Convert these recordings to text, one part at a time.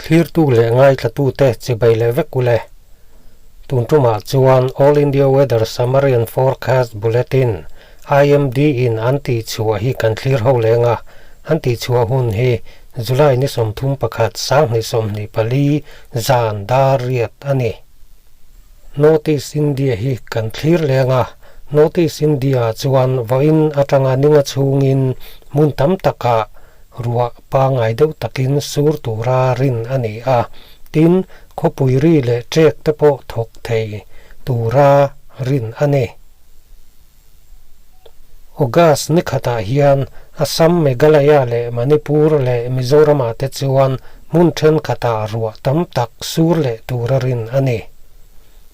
Thlirtu leh ngaithlatute chibai leh vek u le. Tun tumah chuan All India Weather Summary and Forecast Bulletin, IMD, in an tihchhuah hi kan thlir ho leng a, an tihchhuah hun hi July ni 31 2024 zan dar riat a ni. North East India hi kan thlir leng a, North East India chuan vawiin atanga ninga chhungin hmun tam takah ruah pangai deuh takin sur tura rin a ni a, tin, khawpui ri leh ṭek te pawh thawk thei tura rin a ni. August ni khatah hian Assam, Meghalaya leh Manipur leh Mizoramah te chuan hmun thenkhatah ruah tam tak sur leh tura rin a ni.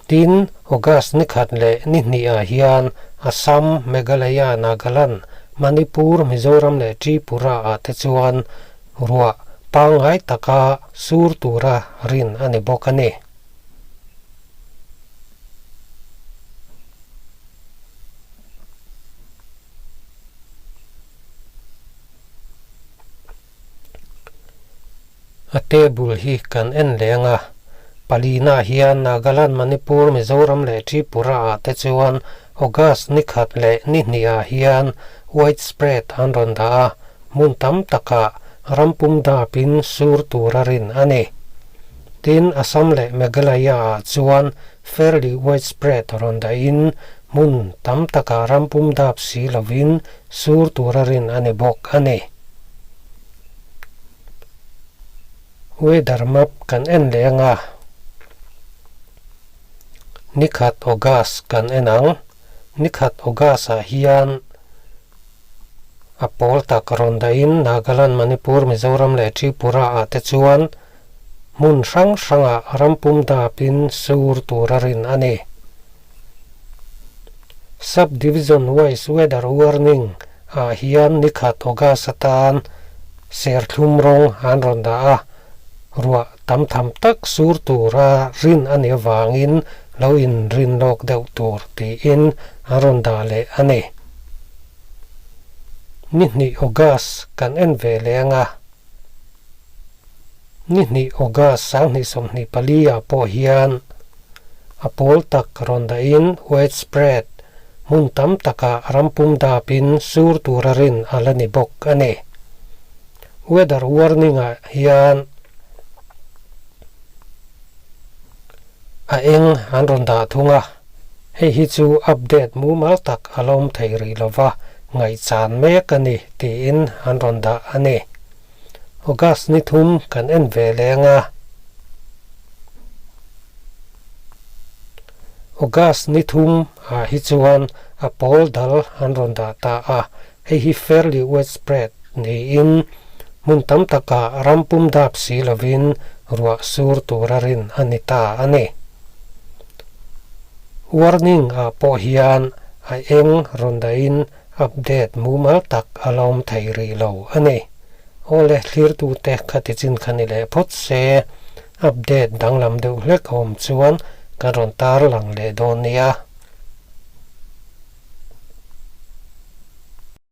Tin, August ni khat leh ni hnihah hian Assam, Meghalaya, Nagaland, Manipur, Mizoram leh Tripura-ah te chuan ruah pangngai taka sur tura rin a ni bawk a ni. A table hi kan en leng a, palina hian Nagaland, Manipur, Mizoram leh Tripura ah te chuan August ni khat leh ni hnih ah hian widespread an rawn dah a, hmun tam takah ram pum dapin sur tur a rin a ni. Tin, Assam leh Meghalaya ah chuan fairly widespread rawn dahin hmun tam takah ram pum dap si lovin sur tura rin a ni bawk a ni. Weather map kan en leh anga nikhat August kan en ang. Nikhat August ah hian a pawl tak rawn dahin Nagaland, Manipur, Mizoram leh Tripura ah te chuan Hmun hrang hrangah rampum dapin sur tur a rin a ni. Sub Division wise weather warning ah hian nikhat August atan serthlum rawng an rawn dah a, ruah tam tham tak sur tura rin a nih avangin lo inrin lawk deuh tur tiin an rawn dah leh a ni. Ni hnih August kan en ve leh anga. Ni hnih August 2024 ah pawh hian a pawl tak rawn dahin widespread hmun tam takah rampum dapin sur tura rin a la ni bawk a ni. Weather warning ah hian a eng an rawn dah thung a, hei hi chu update mumal tak a la awm thei rih lova ngaihchan mek a ni tiin an rawn dah a ni. August ni thum kan en ve leng a. August ni thum ah hi chuan a pawl dal an rawn dah ta a, hei hi fairly widespread niin hmun tam takah ram pum dap si lovin ruah sur tura rin a ni ta a ni. Warning ah pawh hian a eng rawn dahin Update mumal tak a la awm thei rih lo a ni. Awle thlirtute khati chin kha ni leh phawt se, update danglam deuh hlek a awm chuan kan rawn tarlang leh dawn nia.